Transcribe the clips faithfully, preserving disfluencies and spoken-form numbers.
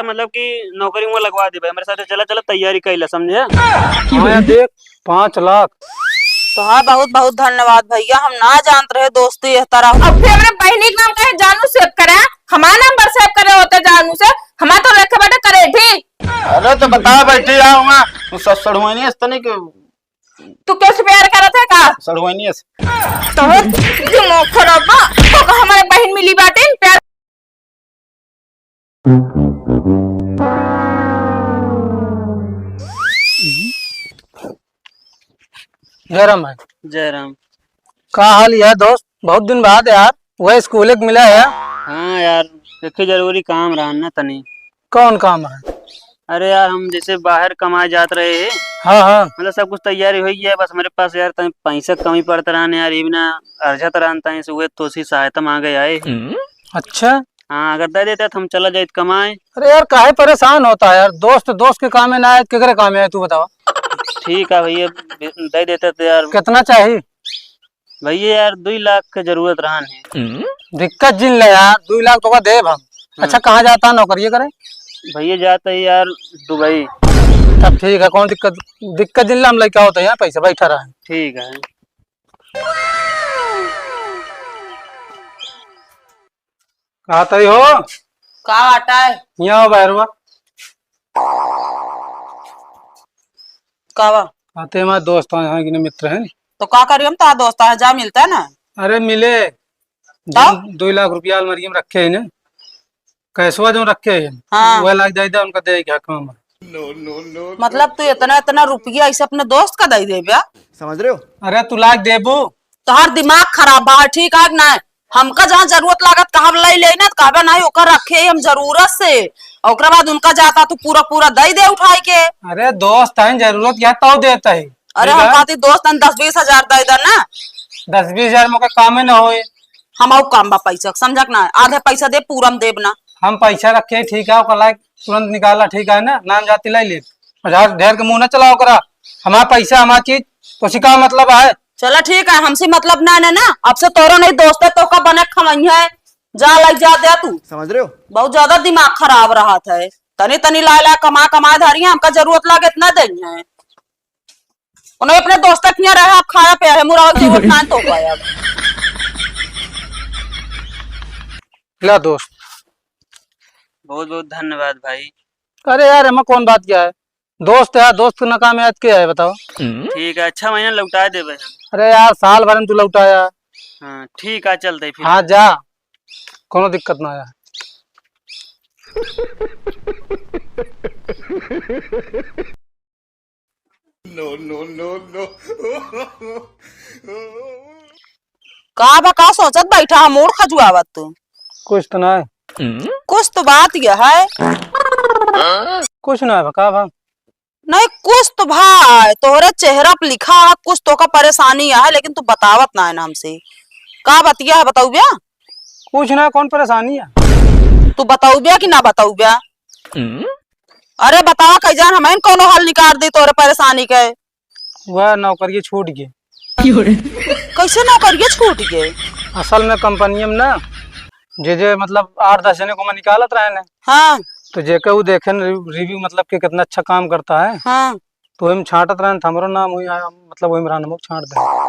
मतलब कि नौकरी में लगवा देबे, हमरे साथे चला, चला तैयारी कइला, समझे? हाँ यार, देख, पाँच लाख। तोहार बहुत बहुत धन्यवाद भइया, हम ना जानत रहे दोस्ती एह तरह। अब फिर हमरे बहिनी के नाम काहे जानू save करे? हमार number save करे होते जानू से, हमार तो रखे बाटे करे, ठीक? अरे तो बता बैठी यार, वहाँ तू ससुर हुआ नहीं, इस तनी के तू केहू से प्यार करत है का? सड़ुआइनिया से। तोहर दिमाग खराब बा। तो का हमारे बहिन मिली बाटे, प्यार। जय राम भाई। जय राम। का हाल है दोस्त? बहुत दिन बाद यार, वह स्कूल एक मिला है। हाँ यार, एक जरूरी काम रहा ना तनी। कौन काम है? अरे यार, हम जैसे बाहर कमाए जात रहे हैं, हाँ, हाँ। मतलब सब कुछ तैयारी होइ गया है, बस हमरे पास यार तनी पैसा कमी पड़त रहन यार, ई बिना अर्झत रहन तनी से उहे तोसी सहायता मांगे आए। अच्छा। हाँ, अगर दे देते तो हम चला जाइत कमाए। अरे यार, काहे परेशान होता है यार, दोस्त दोस्त के काम में ना आए, केकरे काम में आए, तू बतावा। ठीक है भइया, दे देते तो यार। कितना चाहिए? भइया यार, दुई लाख के जरूरत रहन है। दिक्कत जिन ले यार, दुई लाख तोका देब हम। हाँ। अच्छा, कहाँ जाता है नौकरी करे? भइया जाता है यार दुबई। तब ठीक है, कौन दिक्कत, दिक्कत जिन ले, हम लइका होते हैं, पैसा बैठा रहा है। ठीक है। कहाँ तई हो? का बाटा है? यहाँ हो बहरवा। का बा? आते हमारे दोस्त हैं, यहाँ के मित्र हैं। तो का करी हम, तो दोस्त है, जा मिलता है ना। अरे मिले, तब? दो, दो लाख रुपया अलमारी में रखे हैं ना, कैसवा जो रखे हैं, हाँ। वह लाख दे दे, उनका दे क्या काम है। मतलब तू इतना, इतना रुपया ऐसे अपने दोस्त का दे देबे? समझ रहे हो? अरे तू लाख देबू? तोहार दिमाग खराब बा, ठीक है कि ना? हमका जहाँ जरूरत लागत, कहब लई लेई ना, तो कहबे नहीं, ओकर रखे ही हम जरूरत से। और ओकरे बाद उनका जाता, तू पूरा पूरा दई दे उठाई के। अरे दोस्त हैं, जरूरत क्या तो देता है। अरे ठीक हम है? कहती दोस्त हैं, दस बीस हजार दे दे ना। दस बीस हजार में ओकर कामे न होए। हम आउ काम बा पैसा, समझक ना, आधे पैसा दे, पूरा में देब ना। हम पैसा रखे, ठीक है, ओकर लायक तुरंत निकाला, ठीक है ना, नाम जाति लाई ले। और ढेर, ढेर के मुंह ना चलाओ करा, हमारा पैसा, हमारा चीज, तो उसी का मतलब है। चला ठीक है, हमसे मतलब ना, ना, ना, अब से तोरो नहीं दोस्त है, तो का बने खवई है, जा लग जा दे तू। समझ रहे हो? बहुत ज्यादा दिमाग खराब रहत है, तनी तनी ला ला कमा कमा धरी है, हमका जरूरत लागे इतना देनी है। उन्हें अपने दोस्त के यहाँ रहे, आप खाया पिया है, मुराव की ओर ना तो पाया। ला दोस्त। बहुत बहुत धन्यवाद भाई। अरे यार, एमा कौन बात क्या है? दोस्त है, दोस्त के ना काम याद क्या है, बताओ? ठीक है, छह महीना लौटा देबे हम। अरे यार, साल भर में तू लौटाया। हाँ, ठीक है, चलते फिर। हाँ, जा, कोनो दिक्कत ना आया। No, no, no, no। का बा, का सोचत बैठा है, मूड़ खजुआवत तू? कुछ तो ना है। कुछ तो बात यह है। कुछ ना है, का बा? नहीं, कुछ तो भाई, तोहरे चेहरा पे लिखा है, कुछ तोका परेशानी है, लेकिन तू बतावत ना है ना हमसे। का बतिया है, बताउब्या? कुछ ना, कौन परेशानी है? तू बताउब्या कि ना बताउब्या? अरे बतावा, कई जान हम कौनो हल निकाल दी तोरे परेशानी के। वह नौकरी छूट गई। कैसे नौकरी छूट गई? असल में कंपनी में ना, जे जे मतलब आठ दस जने को मैं निकालत रहे ने। हाँ। तो जेके वो देखे न रिव्यू, मतलब कि कितना अच्छा काम करता है। हाँ। तो हम छांटत रहे, तो हमरो नाम हुई आया, मतलब वही मेरा नाम छांट दे।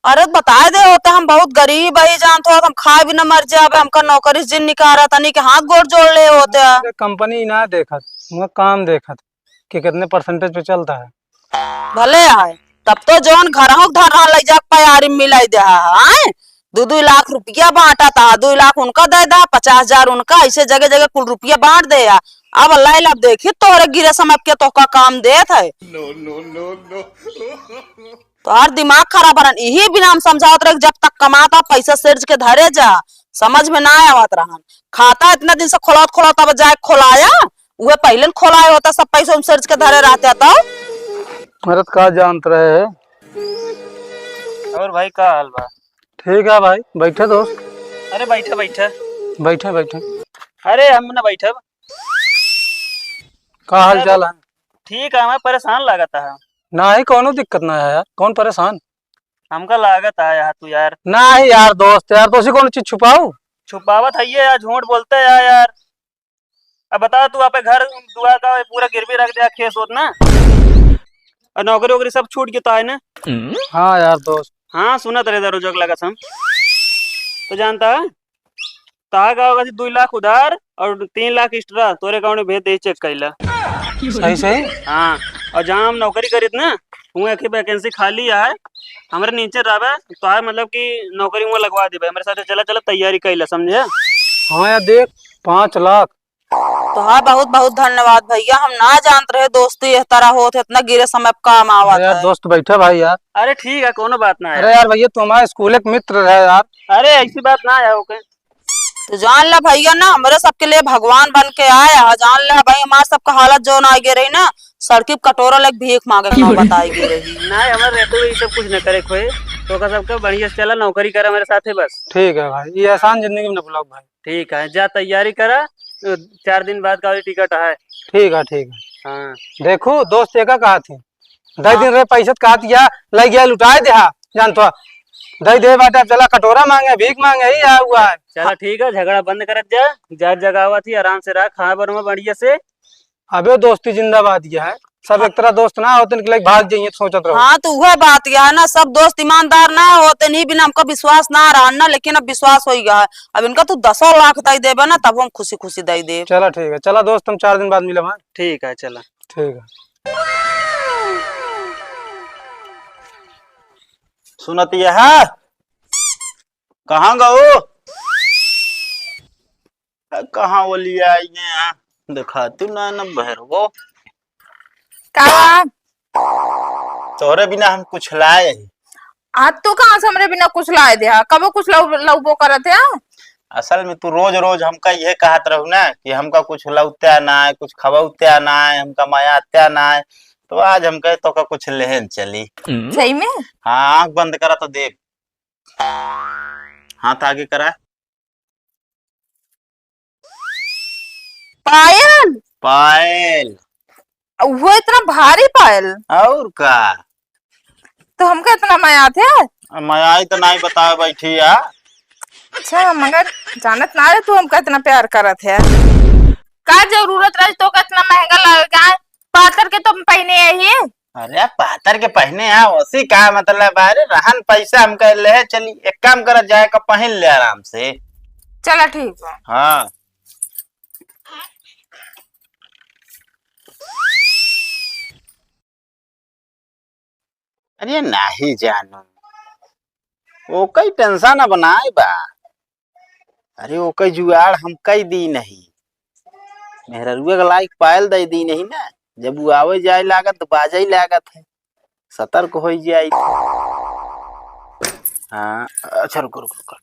अरे बताए दे होते, हम बहुत गरीब ही जानत हो, हम खाए बिना मर जाबे, हमका नौकरी जिन निकारा, तनी के हाथ गोड़ जोड़ ले होते। अरे कंपनी ना देखत, मुझे काम देखत कि कितने परसेंटेज पे चलता है। भले आए, तब तो जौन घरहू के धरहन लइ जाके पयारी में मिलाई दे है, आए? दू दू लाख रुपया बांटा था, दू लाख उनका दे दा, पचास हजार उनका, ऐसे जगह जगह कुल रुपया बांट दे है। अब अल्लाह, अब देखी तोहरे गिरे समय के तोहका काम देत है। No, no, no, no। तोहार दिमाग खराब रहन, यही बिना हम समझावत रहे, जब तक कमाता पैसा सिर्ज के धरे जा, समझ में ना आवत रहन। खाता इतना दिन से खोलत खोलत अब जाए खोलाया, उहे पहिले न खोलाए होता, सब पैसा हम सिर्ज के धरे रहते तो। मरद का जानत रहे है। और भाई का हाल बा? ठीक है भाई, बैठे दोस्त। अरे बैठे, बैठे। बैठे, बैठे। अरे हम ना बैठे। का हाल चाल है? ठीक है, मैं परेशान लागत है। नाही, कौनो दिक्कत ना है यार, कौन परेशान? हमका लागत है यार, तू यार। नाही यार दोस्त, यार दोस्ती कौनो चीज छुपाऊ? छुपावत है ये यार, झूठ बोलते हैं यार, यार। अब बता, तू आपे घर दुआर का पूरा गिरवी रख दिया, खेत सोत ना, और नौकरी वोकरी सब छूट गया तो है ना? हाँ यार दोस्त। हाँ, सुनत रहे दारू जोक लगा हम। तो जानता है, तार का होगा दुई लाख उधार और तीन लाख extra तोरे account में भेज दे, check कैला। सही सही। हाँ, और जहाँ हम नौकरी करीत ना, वहाँ एक vacancy खाली है, हमरे नीचे रहबे, तोहार मतलब कि नौकरी वहाँ लगवा देबे, हमरे साथे चला, चला तैयारी कैला, समझे? हाँ यार देख, पाँच लाख। तोहार बहुत बहुत धन्यवाद भैया, हम ना जानत रहे दोस्ती एह तरह होत है, इतना गिरे समय पे काम आवत अरे यार है। दोस्त बैठा भाई यार। अरे ठीक है, कोनो बात ना है अरे यार। यार भैया, तू हमारे स्कूल के मित्र रहे यार। अरे ऐसी बात ना है, ओके। तो जान ला भैया ना, हमरे सबके लिए भगवान बन के आया है। जान ला भाई, हमार सबका हालत जौन आइ गए रही ना, सड़की पे कटोरा लेके भीख मांगे के नौबत आइ गए रही। नहीं, हमारे रहते हुए ये सब कुछ न करे खोए, तो का सबका बढ़िया से चला, नौकरी करे हमारे साथे बस। ठीक है भाई, ये एहसान जिंदगी में न भुलाओ भाई। ठीक है, जा तैयारी करा, तो चार दिन बाद का टिकट है। ठीक है, ठीक है। हाँ। देखो दोस्त, एका कहा थी, दस हाँ। दिन रहे पैसा तो कहा थी, या लग गया लुटाए दे, हाँ, जान तो दे दे बाटे, अब चला कटोरा मांगे, भीख मांगे, ही आया हुआ है। चला ठीक है, झगड़ा बंद करत जा, जा जगावा थी, आराम से रहा, खा बरमा बढ़िया से। अबे दोस्ती जिंदाबाद यह है, सब एक तरह दोस्त ना होते, इनके लगे भाग जाइए, सोचत रहो। हाँ, तो वह बात यह है ना, सब दोस्त ईमानदार ना होते, नहीं बिना हमका विश्वास ना रहा ना, लेकिन अब विश्वास हो गया है। अब इनका तू दसों लाख दे देबे ना, तब हम खुशी खुशी दे देब। चला ठीक है, चला दोस्त, हम चार दिन बाद मिलब, हाँ? ठीक है, चला। ठीक है। सुनत यह कहाँ गऊ? अ, कहाँ ओलिया आई है? देखा तू ना, ना बहरवो। का? तोहरे बिना हम कुछ लाए ही। आ, तू कहाँ से हमरे बिना कुछ लाए दे हा? कबो कुछ लउ-, लउबो करत है? असल में तू रोज रोज हमका यह कहत रहू ना कि हमका कुछ लउत्या ना है, कुछ खवउत्या ना है, हमका मयात्या ना है, तो आज हम कहे तोका कुछ लेहन चली। सही में? हाँ, आँख बंद करा तो देख। हाथ आगे करा। पायल? पायल। वो इतना भारी पायल? और का? तो हमका इतना मयात है? मयाई तो नहीं बतावे बैठी है। अच्छा, मगर जानत ना रहे तू हमका इतना प्यार करत है। का जरूरत रही तो का इतना महंगा लावे का? पातर के तो हम पहने यही। अरे, पातर के पहने हैं, उसी का मतलब है? अरे, रहन पैसा हम कह ले, चली, एक काम करा, जाए का पहन ले आराम से। चला, ठीक बा। हाँ। अरे, नाही जानू, ओकई tension अब नाय बा। अरे, ओकई जुगाड़ हम कई दी नहीं। मेहररुआ के लाइक पायल दे दी नहीं ना। जब वो आवे जाए लागत, तो बाजे ही लागत है। सतर्क होई जाई। हाँ, अच्छा, रुको, रुको, रुको।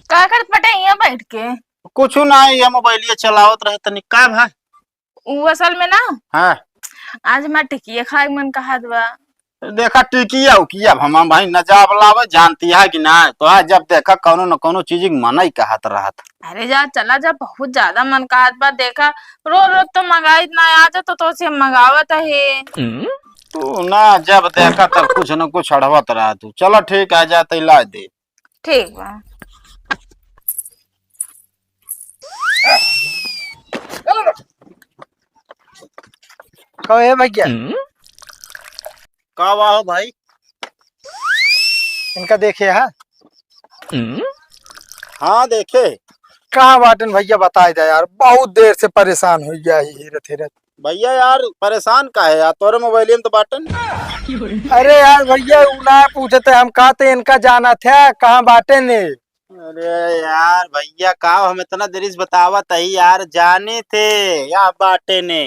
का करत बटे यहाँ बैठ के? कुछ ना, ये मोबाइलिया चलावत रहे तनी। का भाई? उ असल में ना, हाँ। आज हमार टिकिया खाए के मन कहत बा। देखा, टिकिया उकिया अब हम भाई न जाब लावे, जानती है कि ना? तो आज जब देखा, कौनो न कौनो चीज के मन ही कहत रहत। अरे जा, चला जा, बहुत ज्यादा मन कहत बा। देखा, रोज रोज तो मंगाई ना, आ जा तो, तो से मंगावत है। तू ना जब देखा तब कुछ न कुछ अड़वत रहा तू। चलो ठीक है, जा तै ला दे। ठीक बा। कहो ए भैया। हम्म? का बा हो भाई? इनका देखे हा? हम्म? हाँ देखे। कहाँ बाटन भैया, बताए दे यार, बहुत देर से परेशान हो गया ही हेरत हेरत। भैया यार, परेशान काहे यार? तोरे मोबाइल में तो बाटन। अरे यार भैया, उ ना पूछते, हम कहते इनका जाना था, कहाँ बाटे ने? अरे यार भैया, का हम इतना देरी से बतावत है यार, जाने थे या बाटे ने।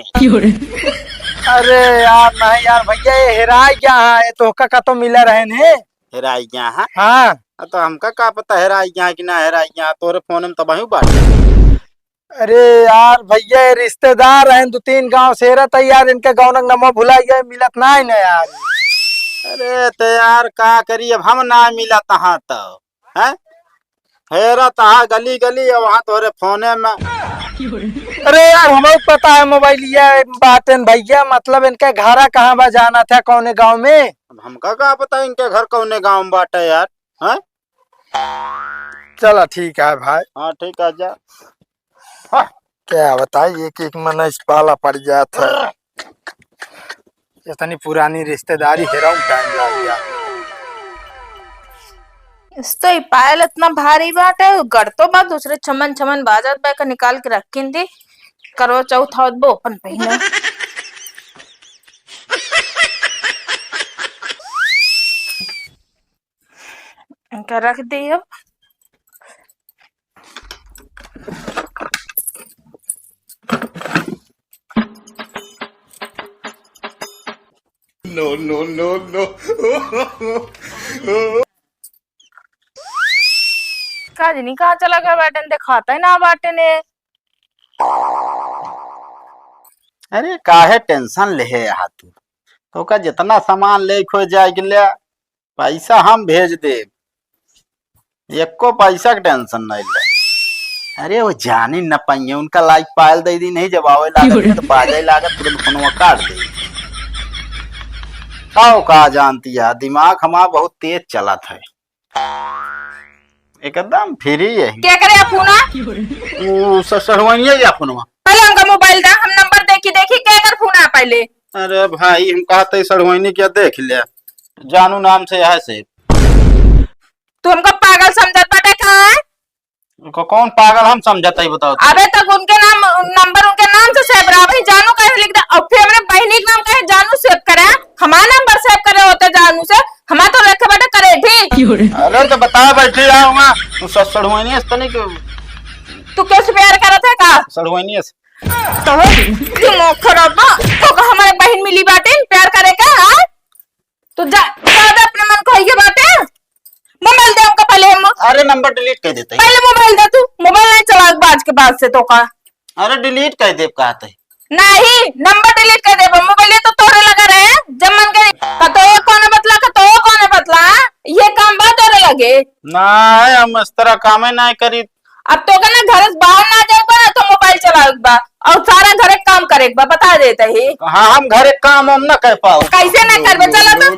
अरे यार, नहीं यार भैया, ये हेराई क्या है? ये तो का, का तो मिला रहे ने। हेराई क्या है? हाँ। आ, तो हमका का पता हेराई क्या है कि ना हेराई क्या है? तोरे फोन में तबहियो बाटे। अरे यार भैया, ये रिश्तेदार हैं, दो तीन गांव से रहता है यार, इनके गौनक नमो भुला गया, मिलत ना है ना यार। अरे तो यार का करी, अब हम ना मिलत हाँ तो, हैं? हेरत हाँ गली गली, अब वहाँ तोरे फोने में। अरे यार, हमको पता है मोबाइलिया बाटेन भैया, मतलब इनके घरा कहाँ बा, जाना था कौने गाँव में। अब हमका का पता इनके घर कौने गाँव में बाटे यार, हैं? चला ठीक है भाई। हाँ ठीक है, जा। क्या बताई, एक एक मनई से पाला पड़ जात है। इतनी पुरानी रिश्तेदारी हेराऊ टाइम लग गया। इस तो ई पायल इतना भारी बाटे, गड़ तो बा, दूसरे छमन छमन बाजत बा, एकर निकाल के रखिन दी। करवा चौथ आवत बा, अपन पहिना। इनका रख दियो। No, no, no, no। का जनी कहाँ चला गया बाटेन, देखाता ही ना बाटेन। अरे काहे टेंशन लेहे हा तू? तोका जितना सामान ले खोए जाए के ले, पैसा हम भेज देब, एको पैसा के टेंशन नहीं ले। अरे वो जानी न पाइए, उनका लाइक पायल दे दी नहीं, जब आवे लागत तो बाजे लागत, तुरंत फोनवा काट दे। का का जानती है, दिमाग हमारा बहुत तेज चलत है, एकदम फ्री है। के करे फोना? वो स-, सढ़वइनिया या फोनवा। पहले हमका मोबाइल दा, हम नंबर देखी देखी के कर फोन आ पहले। अरे भाई, हम कहते सढ़वइनी क्या देख ले, जानू नाम से है से। तू हमका पागल समझत बाटे का है? उनको कौन पागल हम समझत है, बताओ तो। अबे तक उनके नाम, नंबर उनके नाम से सेव रहा भाई, जानू कहे लिख दे, और फिर हमरे बहिनी के नाम कहे जानू सेव करे, हमारा नंबर सेव करे होते जानू से, हमारा तो रखे बाटे करे, ठीक? अरे तो बता बैठी रहा हूँ, तू स-, सढ़वइनी इस तनी के। तू केहू से प्यार करत है का? सढ़वइनी से। तो दिमाग खराब बा, तो का हमारे बहिन मिली बाटे प्यार करे का, हाँ? तू जा, जा दे अपने मन को, ये बात है। मोबाइल दे हमका पहले हम। अरे नंबर डिलीट कर देते हैं। पहले मोबाइल दे तू, मोबाइल नहीं चलावे के बाद के बाद से तो का। अरे डिलीट कर देब कहते। नहीं, नंबर डिलीट कर देब, मोबाइल तो तोरे लगा रहे, जब मन करे, कतो ये कौन बतला, कतो ये कौन बतला, ये काम बा तोरे लगे। नहीं, हम इस तरह कामे नहीं करी। अब तो का ना घर से बाहर ना जाए ना तो मोबाइल चलावे के बा और सारा घर के काम करे के बा, बता देते ही। हाँ, हम घर के काम हम ना कर पाओ। कैसे ना करबे, चला तो।